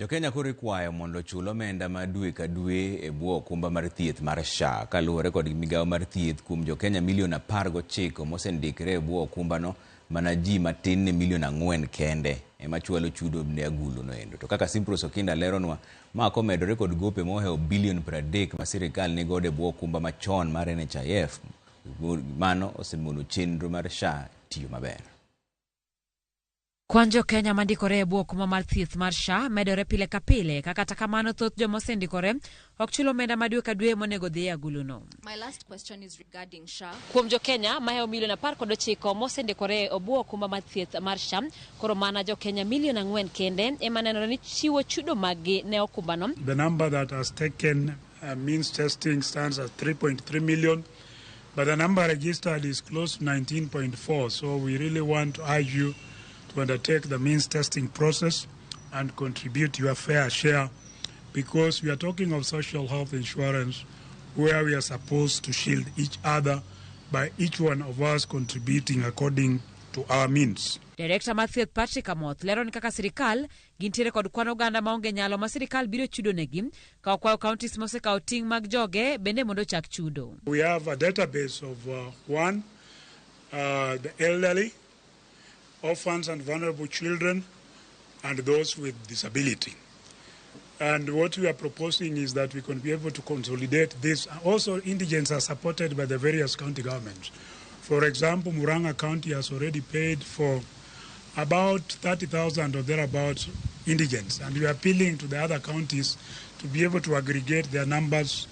Jokenya koro ikwayo mondo ochul omenda ma dwe ka dwe e bwo okumba mar thieth mar SHA kaluwore kod migawo mar thieth kuom jokenya milion 19 mosendikre e bwo okumbano mana ji matin ne milion 4 kende ema chwalo chudo ne agulu noendo. To kaka Simprose Okinda leronwa, ma komedore kod gope mohewo bilion 30 ma sirikal nigodo e bwo okumba machon mar NHIF, mano osemono chenro mar SHA tiyo maber. Kwan jo-Kenya mandikore e bwo okumba mar thieth mar SHA medore pile ka pile, ka kata kamano thoth joma osendikore ok chul omenda ma dwe ka dwe monego dhi e aguluno. My last question is regarding SHA. Kuom jo-Kenya mahewo milion 19 mosendikore e bwo okumba mar thieth mar SHA, koro mana jo-Kenya milion 4 kende ema nenore ni chiwo chudo maggi ne okumbano. The number that has taken means testing stands at 3.3 million, but the number registered is close to 19.4. So we really want to urge you to undertake the means testing process and contribute your fair share, because we are talking of social health insurance where we are supposed to shield each other by each one of us contributing according to our means. Direkta mar thieth Patrick Amoth lero ni kaka sirikal gintiere kod kwan oganda maonge nyalo ma sirikal biro chudo negi ka okwayo counties mosekawo ting' mag joge bende mondo ochak chudo. We have a database of one, the elderly, orphans and vulnerable children, and those with disability. And what we are proposing is that we can be able to consolidate this. Also, indigents are supported by the various county governments. For example, Murang'a County has already paid for about 30,000 or thereabouts indigents. And we are appealing to the other counties to be able to aggregate their numbers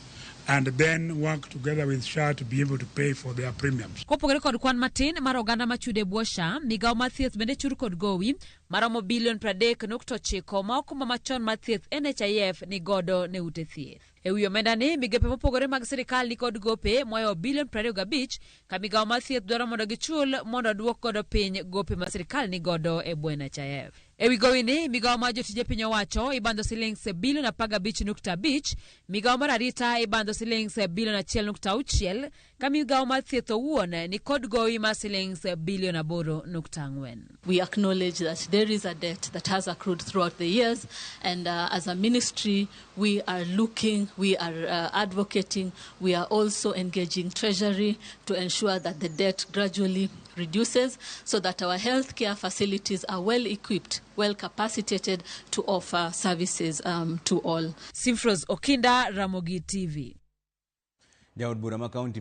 and then work together with SHA to be able to pay for their premiums. Kopogore kod kwan matin mar oganda machudo e bwo SHA, migawo mar thieth bende chur kod gowi maromo bilion 30.9 ma okumba machon mar thieth NHIF ni godo ne ute thieth. E wi omenda ni, migepe mopogore mag sirikal ni kod gope mohewo bilion 25 ka migawo mar thieth dwaro mondo gichul mondo oduok godo piny gope ma sirikal ni godo e bwo NHIF. E wi gowi ni, migawo mar jotije piny owacho ibandho silings bilion 15.5, migawo mar arita ibandho silings bilion 1.6, ka migawo mar thieth owuon ni kod gowi mar silings bilion 8.4. We acknowledge that there is a debt that has accrued throughout the years, and as a ministry, we are looking, we are advocating, we are also engaging Treasury to ensure that the debt gradually reduces so that our healthcare facilities are well equipped, well capacitated to offer services to all. Simfros Okinda, Ramogi TV. Jaod bura ma kaunti